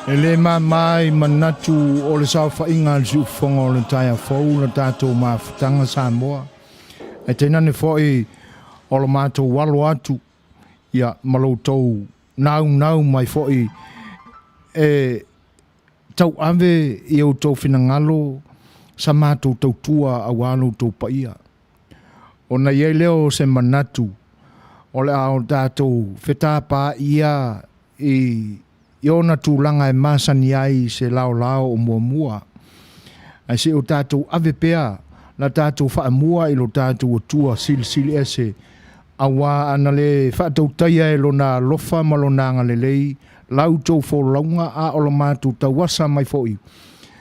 E le māmā i manatu o le saofaiga a le siufofoga o le taeao fou la tatou mafutaga Samoa. Ae tainane foi o lo matou alo atu ia ma lo outou naunau mai foi e tauave i outou finagalo sa matou tautua aua lo outou paia. Ona i ai lea o se manatu o le a o tatou fetapaia i ona tulaga e masani ai se laolao o muamua, ae se i o tatou ave pea la tatou faamua i lo tatou Atua Silisili Ese, auā ana le faatautaia e Lona alofa ma Lona agalelei la outou folauga a o lo matou tauasa mai foi,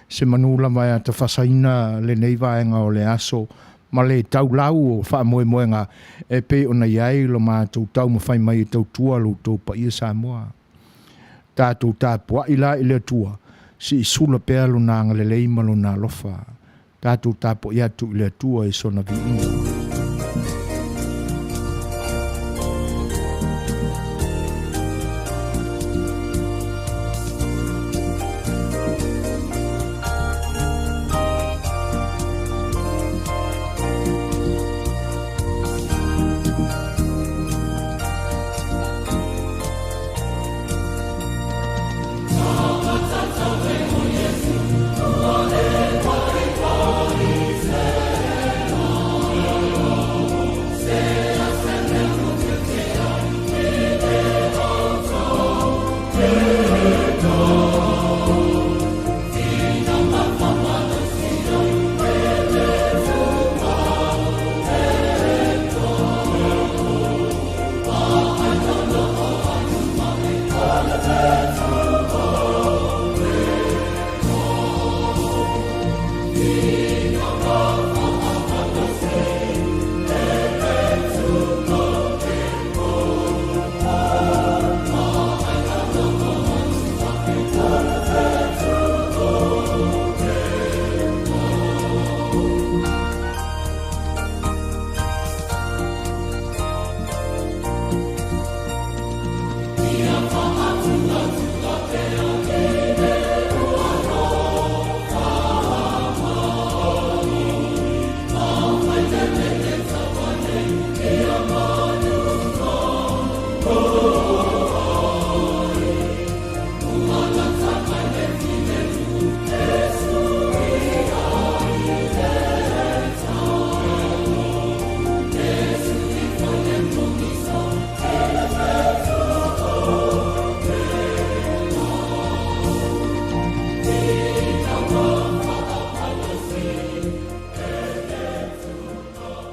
se manu lava e atafasaina lenei vaega o le aso ma le taulau o faamoemoega e pei ona i ai lo matou taumafai mai e tautua lo outou paia Samoa. Tatou tapuai la i le Atua, se i sula pea Lona agalelei ma Lona alofa. Tatou tapuai atu i le Atua i sona viiga.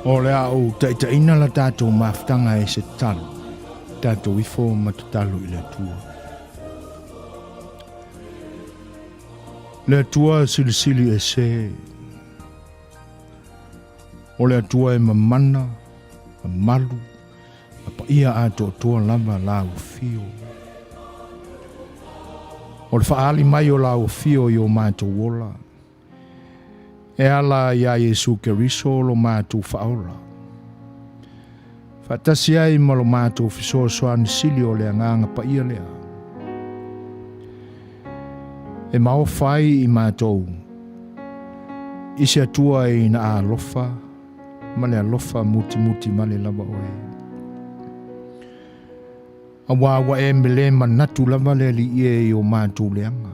O le a ou taitaiina la tatou mafutaga e se tatalo, tatou ifo ma tatalo i le Atua. Le Atua silisili ese, o le Atua e mamana, mamalu, ma paia atoatoa lava lau afio. O le faaali mai o lau afio i o matou ola, E ala iā Iesu Keriso lo matou faaola. Faatasi ai ma lo matou fesoasoani sili o le Agaga Paia lea. E maofa ai i matou i se Atua ina alofa ma le alofa mutimuti vale lava oe. Auā ua e mele manatu lava le Alii e i o matou leaga.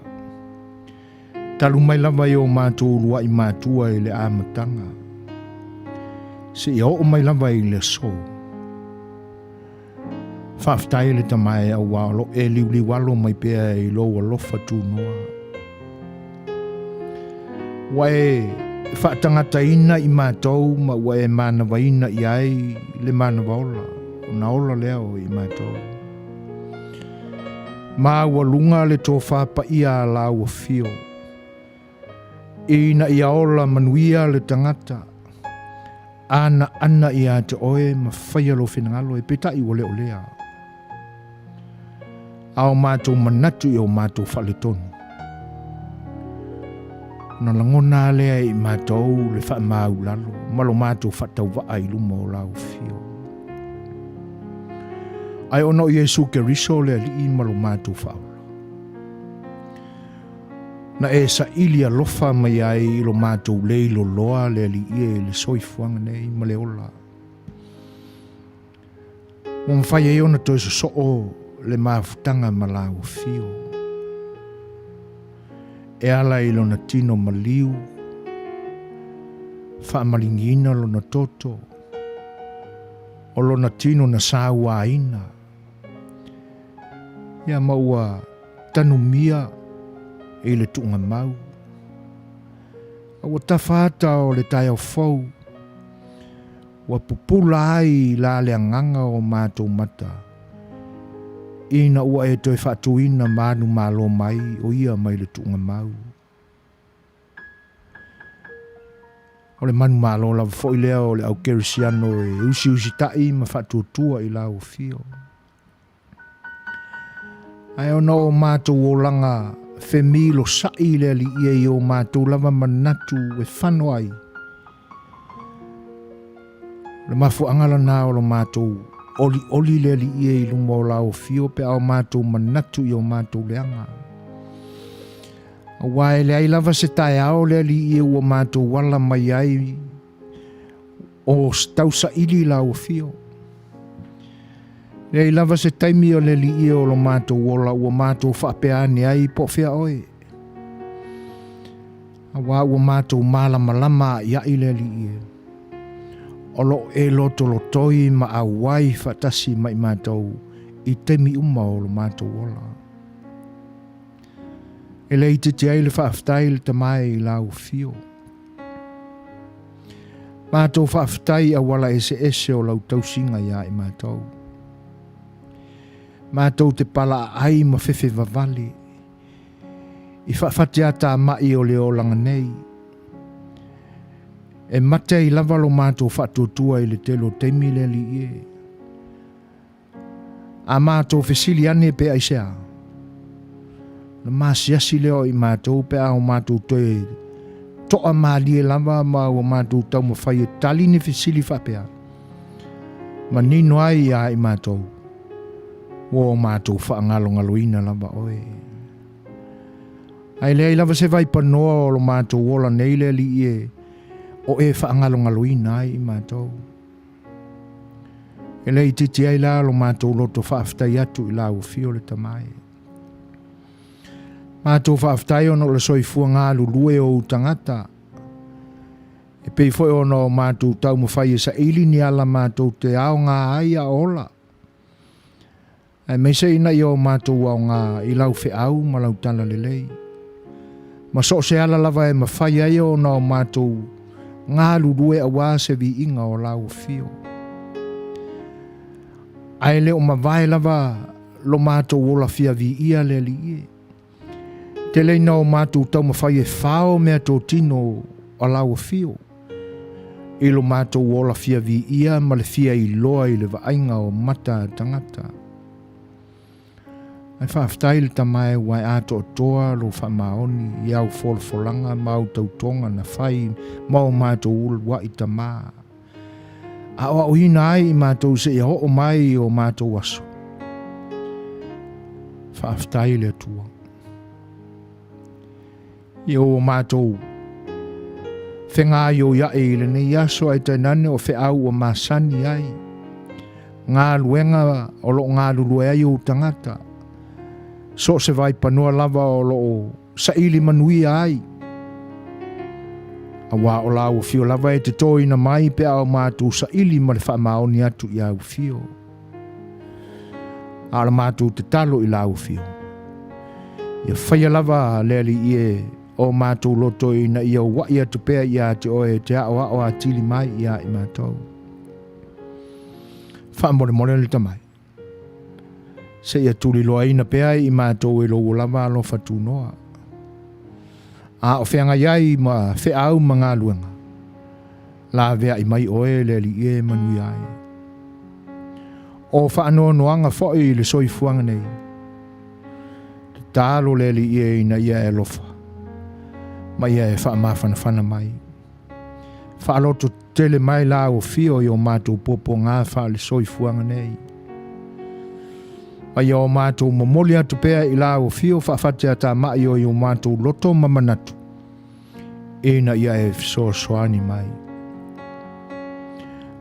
Talu mai lava i o matou uluai matua i le amataga, seia oo mai lava i le aso. Faafetai le Tama e auā o lo o e liuliu alo mai pea i lou alofa tunoa. Ua e faatagataina i matou ma ua e manavaina i ai le manava ola, ona ola lea o i matou. Maualuga le tofa paia a lau afio, ina ia ola manuia le tagata, ana ana ia te oe ma faia lou finagalo e peitai ua le o lea. A o matou manatu i o matou faaletonu. Ona lagona a lea i matou le faamaulalo ma lo matou faatauvaa i luma o lau afio. Ae ona o Iesu Keriso le Alii ma lo matou Faaola. Na e saili alofa mai ai i lo matou lei loloa le Alii e i le soifuaga nei ma le ola. Ua mafai ai ona toe sosoo le mafutaga ma lau afio. E ala i lona tino maliu, faamaligiina lona toto, o lona tino na sauaina, ia ma ua tanumia i le tuugamau. A ua tafa ata o le taeao fou, ua pupula ai la le agaga o matou mata, ina ua e toe faatuina manumalo mai o ia mai le tuugamau. O le manumalo lava foi lea o le au kerisiano e usiusitai ma faatuatua i lau afio. Ae ona o matou olaga femilosa'i le Alii e i o matou lava manatu e fano ai, o le mafuaaga lena o lo matou olioli le Alii e i luma o lau afio pe a o matou manatu i o matou leaga. Aua e leai lava se taeao le Alii e ua matou ala mai ai o tausaili lau afio. Leai lava se taimi o le Alii o lo matou ola ua matou faapea ane ai po o fea oe. Aua ua matou malamalama a'ia'i le Alii e. O lo o e lotolotoi ma auai faatasi ma i matou i taimi uma o lo matou ola. E le itiiti ai le faafetai i le Tama e i lau afio. Matou faafetai i auala eseese o lau tausiga iā i matou. Matou te palaaai ma fefe vavale i faafatiatamai o le olaga nei. E mate ai lava lo matou faatuatua i le tele o taimi le Alii e. A matou fesili ane pe aisea, ona masiasi lea o i matou pe a o matou toe toa malie lava ma ua matou taumafai e tali ni fesili faapea. Manino ai ia i matou, ua o matou faagalogaloina lava oe. Ae leai lava se vaipanoa o lo matou ola nei le Alii e o e faagalogaloina ai i matou. E le itiiti ai la lo matou loto faafetai atu i lau afio le Tama e. Matou faafetai ona o le soifua galulue o ou tagata, e pei foi ona o matou taumafai e saili ni ala matou te aoga ai a ola. Aemaise ina ia o matou aoga i lau feau ma lau talalelei, ma so o se ala lava e mafai ai ona o matou galulue aua se viiga o lau afio. Ae le o mavae lava lo matou ola fia viia le Alii e. Tele ina o matou taumafai e fao meatotino a lau afio, i lo matou ola fia viia ma le fia iloa i le vaaiga o mata a tagata. Ae faafetai le Tama e ua e atoatoa lou faamaoni i au folafolaga ma au tautoga na fai ma o matou uluai tama. Aoaoina ai i matou seia oo mai i o matou aso. Faafetai le Atua. Ia ua matou fegaioia'i i lenei aso ae tainane o feau ua masani ai galuega o lo o galulue ai ou tagata. So o se vaipanoa lava o lo o saili manuia ai. Aua o lau afio lava e te toina mai pe a o matou saili ma le faamaoni atu i au afio. A o la matou tatalo i lau afio, ia faia lava le Alii e o matou loto ina ia ua'i atu pea ia te oe e te aoao atili mai ia i matou. Faamolemole le Tama e. Seia tuliloaina pea i matou e lou lava alofa tunoa. A o feagai ai ma feau ma galuega, laveai mai oe le Alii e manuia ai. O faanoanoaga foi i le soifuaga nei, tatalo le Alii e ina ia e alofa, ma ia e faamafanafana mai. Faaloto tele mai lau afio i o matou puapuaga faale-soifuaga nei. A ia o matou momoli atu pea i Lau Afio faafateatamai o i o matou loto ma manatu, ina ia e fesoasoani mai.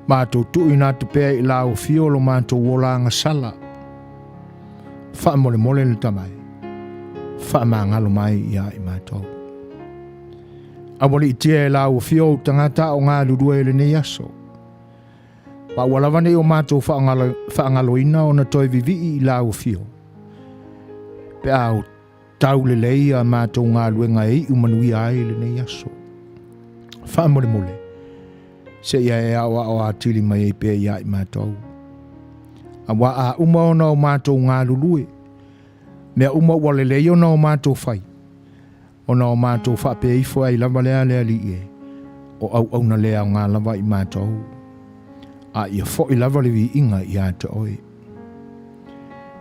Matou tuuina atu pea i Lau Afio lo matou ola agasala. Faamolemole le Tama e, faamagalo mai ia i matou. Aualiitia e Lau Afio ou tagata o galulue i lenei aso. Ma ua lava nei o matou faagaloina ona toe vivii i Lau Afio, pe a o tau lelei a matou galuega e iu manuia ai lenei aso. Faamolemole, seia e aoao atili mai ai pea ia i matou. Aua a uma ona o matou galulue, mea uma ua lelei ona o matou fai, Ona o matou faapea ifo ai lava lea le Alii e, o auauna le aoga lava i matou, a ia foi lava le viiga ia te oe.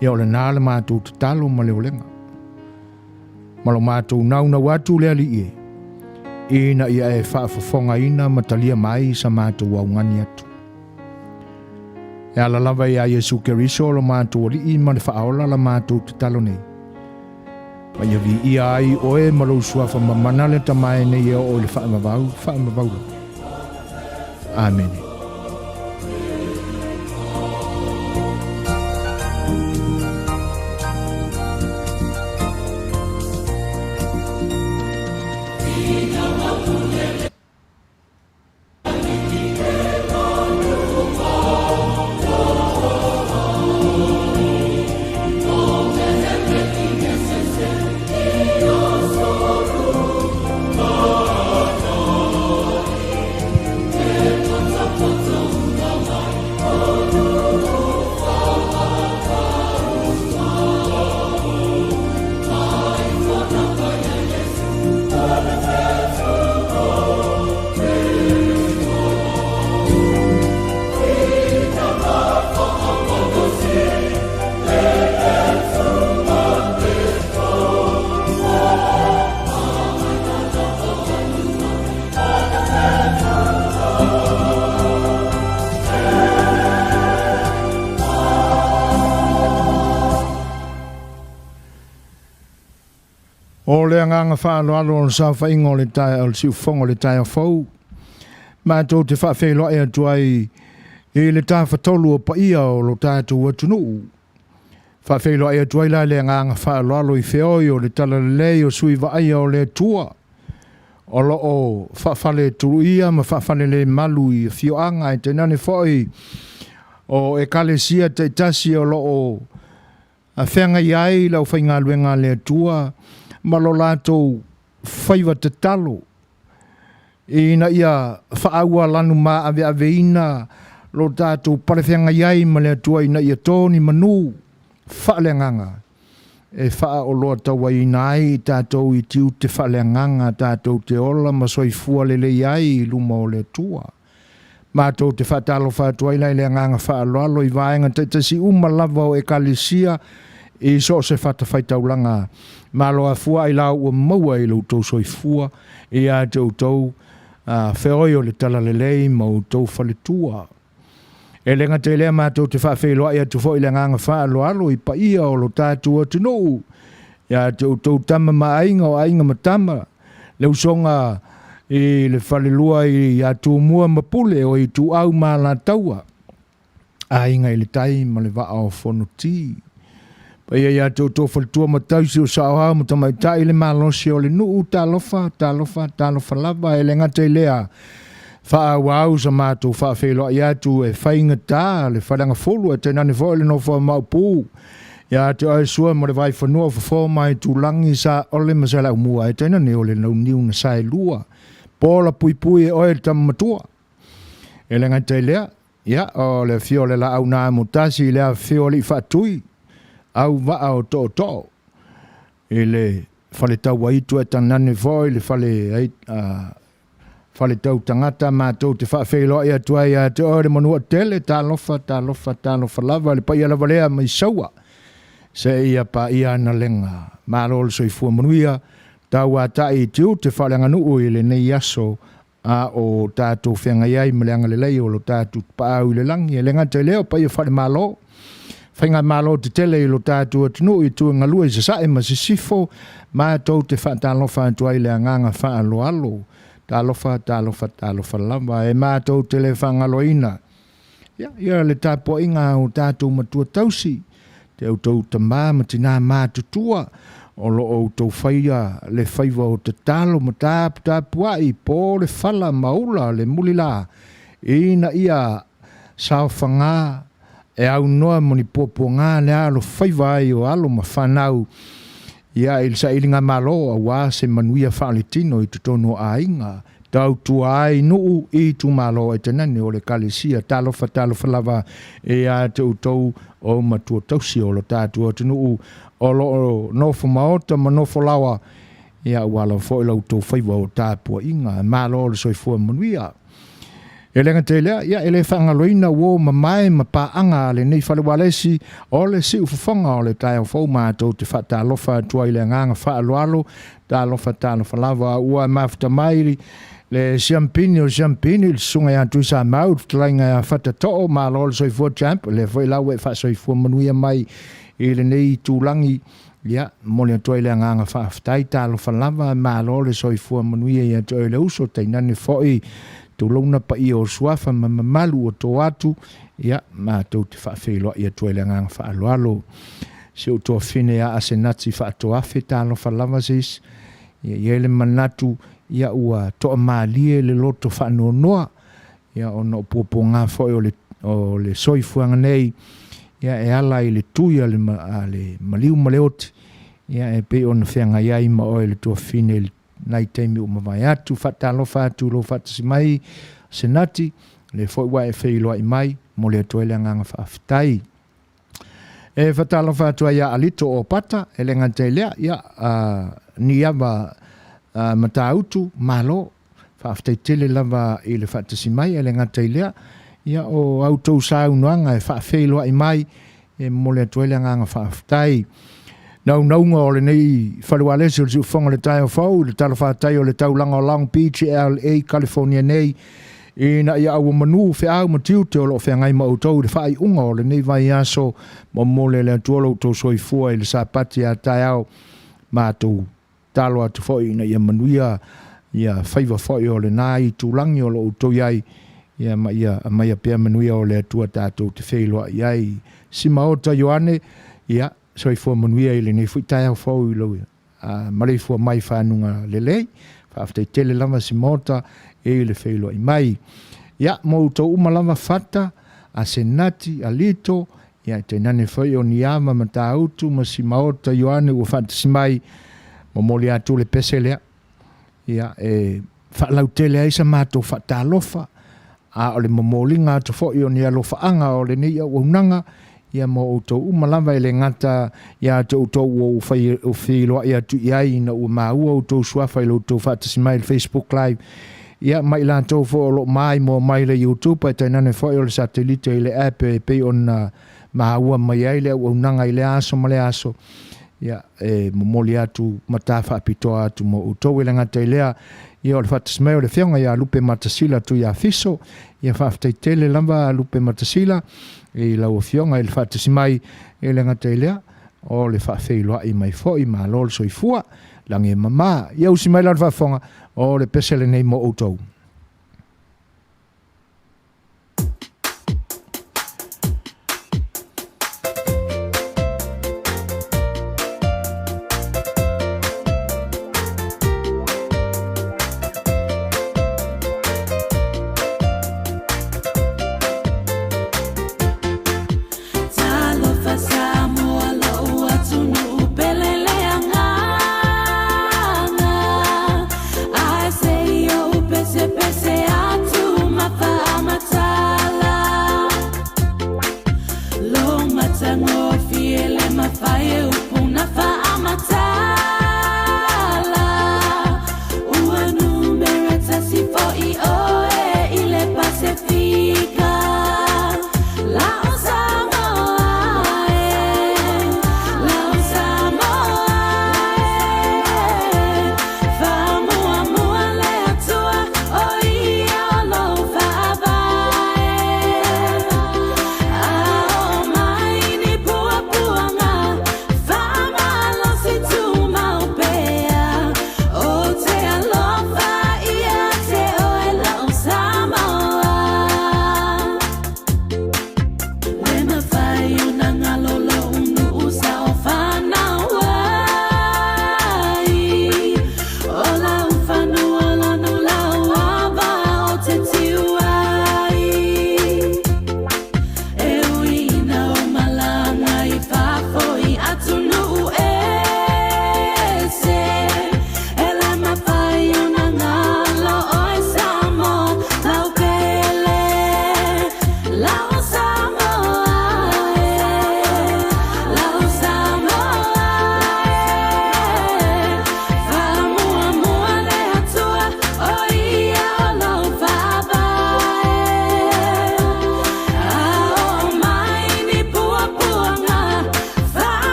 Ia o lena le matou tatalo ma le olega, ma lo matou naunau atu le Alii e, ina ia e faafofogaina ma talia mai sa matou augani atu. E ala lava ia Iesu Keriso lo matou Alii ma le Faaola la matou tatalo nei. Ma ia viia ai oe ma lou suafa mamana le Tama e nei e oo i le faavavau, faavavau lava. Amene. O le agaga faaaloalo o le saofaiga o le taeao, o le siufofoga o le taeao fou, matou te faafeiloai atu ai i le tafatolu o paia o lo tatou atunuu. Faafeiloai atu ai la le agaga faaaloalo i feoi o le talalelei o sui vaaia o le Atua, o lo o faafaletuluia ma faafalelemalu i afioaga ae tainane foi o ekalesia taitasi o lo o A feagai ai le aufaigaluega a le Atua ma lo latou faiva tatalo ina ia faaaualanu maaveaveina lo tatou palefeagai ai ma le Atua ina ia to ni manu faaleagaga e faaoloatauaina ai i tatou i tiute faaleagaga tatou te ola ma soifua lelei ai i luma o le Atua. Matou te faatalofa atu ai la i le agaga faaaloalo i vaega taitasi uma lava o Ekalesia i so o se fatafaitaulaga. Malo afua ailao ua maua i lo outou soifua ia te outou feoi o le talalelei ma outou faletua. E le gata i lea matou te faafeiloai atu foi i le agaga faaaloalo i paia o lo tatou atunuu ia te outou tama ma aiga o aiga ma tama, le usoga i le falelua ia Tumua ma Pule o Ituau ma Alataua, Aiga i le Tai ma le Vaa o Fonoti. Paia ia te outou faletua ma tausi o saoao ma tamaitai le malosi o le nuu, talofa, talofa, talofa lava. E le gata i lea, faaauau sa matou faafeiloai atu e faigata le faleagafulu ae tainane foi le nofo a Maopu Ia te oe Sua ma le Vaifanua o Fofo ma Aitulagi, Saole ma Saleaaumua ae tainane o le Launiu na Saelua. Pola puipui e oe le tama matua. E le gata i lea, ia, o le afio o le laau na amotasi i le afifio o alii faatui, au vaa o tootoo, i le fale tauaitu ae tainane foi le fale ai, fale tau tagata matou te faafeiloai atu ai ia te oe le Manuatele, talofa, talofa, talofa lava, le paia lava lea mai Saua seia paia Analega. Malo le soifua manuia, tauatai i tiute faaleaganuu i lenei aso a o tatou feagai ai ma le agalelei o lo tatou Tapaau i le lagi. E le gata i lea, o paia faale-Malo, Faigamalo tetele i lo tatou atunuu i tu e galue i Sasae ma Sisifo, matou te faatalofa atu ai i le agaga faaaloalo. Talofa, talofa, talofa lava, e matou te le faagaloina. Ia, ia le tapuaiga a o tatou matua tausi, te outou tama ma tina matutua, o lo o outou faia le faiva o tatalo ma taputapuai po le fala ma ula le mulila, ina ia saofaga e aunoa ma ni puapuaga le alofaiva ai o alo ma fanau ia i le sailiga malo aua se manuia faaletino i totonu o aiga, tautua ai nuu i itumalo ae tainane o le Ekalesia. Talofa, talofa lava ia te outou o matua tausi o lo tatou atunuu o lo o nofo maota ma nofo laoa, ia aua lava foi la outou faiva o tapuaiga. Malo le soifua manuia. E le gata i lea, ia e le faagaloina uo mamae ma paaga a lenei fale ualesi o le siufofoga o le taeao fou matou te faatalofa atu ai i le agaga faaaloalo, talofa talofa lava ua mafuta mai le siampini o le siampini, le susuga ia Tuisamau, le fetalaiga ia Fatatoo, malo le soifua champ, o lea foi la ua e faasoifua manuia mai i lenei itulagi. Ia, momoli atu ai le agaga faafetai, talofa lava, malo le soifua manuia ia te oe le uso, tainane foi tulouna paia o suafa ma mamalu ua to atu, ia, matou te faafeiloai atu ai le agaga faaaloalo. Si ou tuafafine ia Asenati Faatoafe, talofa lava sis, ia i ai le manatu, ia ua toamalie le loto faanoanoa, Ia, ona o puapuaga foi o le, o le soifuaga nei, ia, e ala i le tui a le, a le maliu ma le oti, ia, e pei ona feagai ai ma oe le tuafafine i nai taimi ua mavae atu. Faatalofa atu i lou faatasi mai, Senati, lea foi ua e feiloai mai, momoli atu ai le agaga faafetai. E faatalofa atu ai ia Alito Opata, e le gata i lea, ia, Niava Matautu, malo. Faafetai tele lava i le faatasi mai, e le gata i lea, ia o a outou saunoaga e faafeiloai mai, e momoli atu ai le agaga faafetai. Naunauga o lenei fale ualesi o le Siufofoga o le Taeao Fou i le talafatai o le taulaga o Long Beach, LA, California nei, ina ia auomanu feau ma tiute o lo o feagai ma outou i le faaiuga o lenei vaiaso, momoli e le Atua lo outou soifua i le Sapati a taeao, matou Tatalo atu foi ina ia manuia ia faiva foi o lena itulagi o lo o outou i ai, ia ma ia aumaia pea manuia o le Atua tatou te feiloai ai. Simaota Ioane, ia, soifua manuia i lenei foi taeao fou i lou maleifua mai i fanuga lelei. Faafetai tele lava Simaota i le feiloai mai. Ia, mo outou uma lava Fata, Asenati, Alito, Ia, tainane foi o Niama, Matautu ma Simaota Ioane ua faatasi mai, momoli atu le pese lea. Ia, e faalautele ai sa matou faatalofa, a o le momoliga atu foi o ni alofaaga o lenei auaunaga, ia mo outou uma lava e le gata ia te outou ua ou fai, feiloai atu i ai ina ua maua outou suafa i lo outou faatasi mai i le Facebook Live, ia ma i latou foi o lo o maimoa mai i le YouTube ae tainane foi o le satelite i le app e pei ona maua mai ai le auaunaga i lea aso ma lea aso. Ia, e momoli atu ma ta faapitoa atu mo outou. E le gata i lea, ia o le faatasi mai o le Afioga ia Lupe Matasila Tuiafiso. Ia faafetai tele lava Lupe Matasila i lau Afioga i le faatasi mai. E le gata i lea, o le faafeiloai mai foi, malo le soifua, lagi e mama. Ia usi mai la le faafofoga, o le pese lenei mo outou. Talofa Samoa lou atunuu pele le agaga Ae se i ou pese.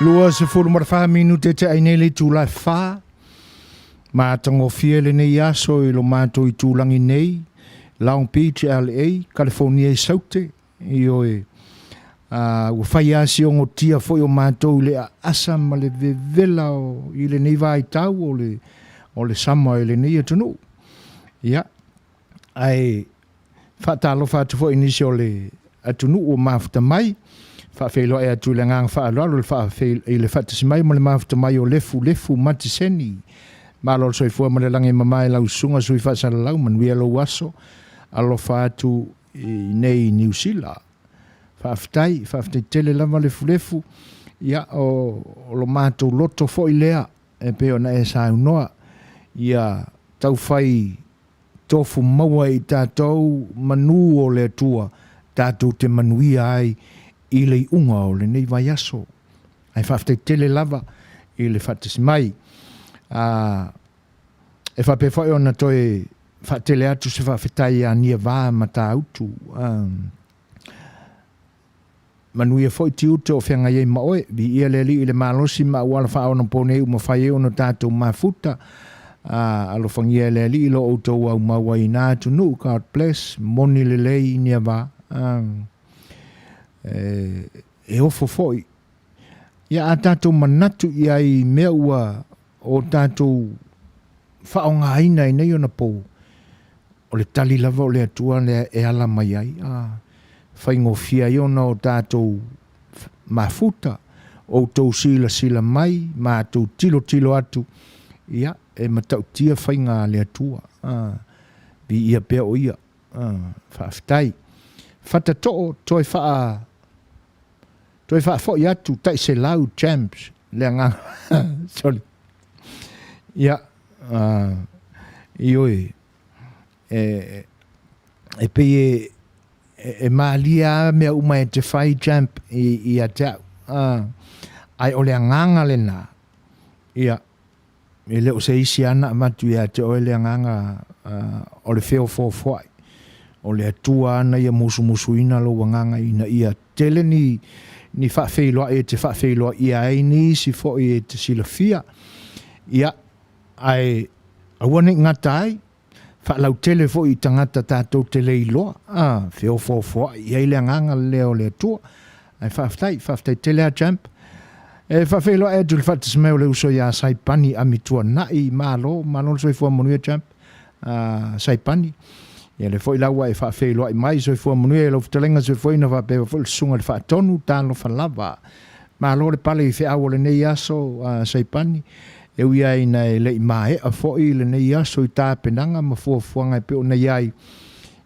24 minute te ai nei le itula e 4. Matagofie lenei aso i lo matou itulagi nei, Long Beach, LA, Kalifonia i Saute. Ioe, ua fai lava si ogotia foi o matou i le aasa ma le vevela o, i lenei vaitau o le, o le sama i lenei atunuu. Ia, ae faatalofa atu foi i nisi o le atunuu ua mafuta mai, faafeiloai atu i le agaga faaaloalo i le faafei, i le faatasi mai ma le mafuta mai o Lefu Lefu Matiseni. Malo le soifua ma le lagi e mama i lau susuga sui faasalalau, manuia lou aso, alofa atu i nei i Niu Sila. Faafetai, faafetai tele lava Lefulefu, ia o, o lo matou loto foi lea e pei ona e saunoa, ia taufai tofu maua e i tatou manu o le Atua tatou te manuia ai i le iuga o lenei vaiaso. Ae faafetai tele lava i le faatasi mai. A, e faapea foi ona toe faatele atu se faafetai ia Niava Matautu. A, manuia foi tiute o feagai ai ma oe. Viia le Alii i le malosi ma auala faaonaponei ua mafai ai ona tatou mafuta. A, alofagia e le Alii lo outou aumau ai i na atunuu. God bless. Moni lelei Niava. A, e, e ofo foi. Ia a tatou manatu i ai i mea ua o tatou faaaogaina i nei ona pou, o le tali lava o le Atua lea e ala mai ai, a faigofie ai ona o tatou mafuta, outou silasila mai, matou tilotilo atu, ia, e matautia faiga a le Atua. A, viia pea o Ia. A, faafetai. Fatatoo, toe faa Toe faafoi atu tai selau champs le agaga sorry. Ia, uh, ioe, e, e pei e, e, e malia a mea uma e te fai champ i, i a te au. Uh, ai o le agaga lena, ia, E le o se isi lava na avatu ia te oe le agaga o le feofoofoai, o le Atua ana ia musumusuina lou agaga ina ia tele ni, ni faafeiloai e te faafeiloaia ai nisi foi e te silafia. Ia, ae aua ne i gata ai, faalautele foi i tagata tatou te le iloa, a, feofoofoai i ai le agaga lea o le Atua. Ae faafetai, faafetai tele a Champ. E faafeiloai atu i le faatasi mai o le uso ia Saipani Amituanai, malo, malo le soifua manuia Champ. Uh, Saipani. Ia le foi la ua e faafeiloai mai, soifua manuia i lau fetalaiga soifuaina faapea foi le susuga i le faatonu, talofa lava. Malo le pale i feau o lenei aso, uh, Saipani. E ui ai ina e le i maea foi lenei aso i tapenaga ma fuafuaga e pei ona i ai,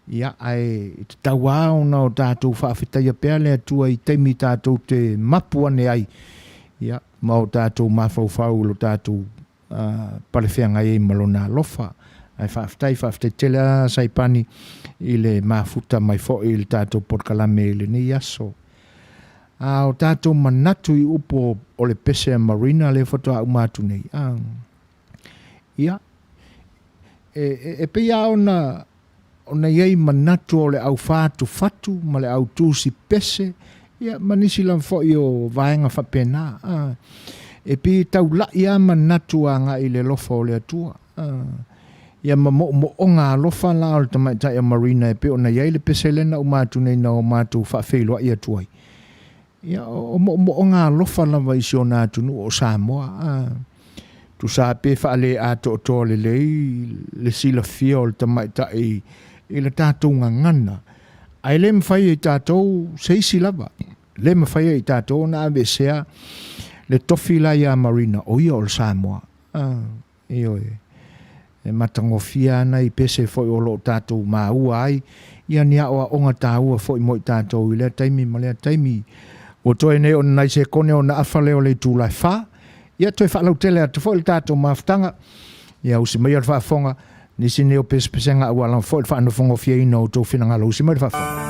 ia, ae e tatau lava ona o tatou faafetaia pea le Atua i taimi tatou te mapu ane ai, ia, ma o tatou mafaufau i lo tatou uh, palefeagai ai ma lona alofa. Ae faafetai, faafetai tele a Saipani i le mafuta mai foi i le tatou polokalame i lenei aso. A o tatou manatu i upu o le pese a Marina lea faatoa uma atu nei. A, ia, e, e, e pei lava ona, ona i ai manatu o le au whātuwhatu ma le au tūsi pese, ia, ma nisi lava foi o vaega faapena. A, e pei e taula'i lava manatu agai i le alofa o le Atua. A, ia ma moomooga alofa la o le tamaitai a Marina e pei ona i ai le pese lea na uma atu nei na o matou faafeiloai atu ai. Ia, o moomooga alofa lava i si ona atunuu o Samoa. A, tusa pe faale atoatoa lelei le silafia o le tamaitai i le tatou gagana. Ae le mafai e i tatou se isi lava. Le mafai e i tatou ona aveesea le tofi la ia Marina, o ia o le Samoa. A, Ioe. E matagofie ana i pese foi o lo o tatou maua ai ia ni aoaoga taua foi mo i tatou i lea taimi ma lea taimi. Ua toe nei ona nai sekone ona afa lea o le itula e fa. Ia toe faalautele atu foi le tatou mafutaga. Ia usi maia le faafofoga, nisi nei o pesepesega aua lava foi le faanofogofieina o outou finagalo. Usi mai le faafofoga.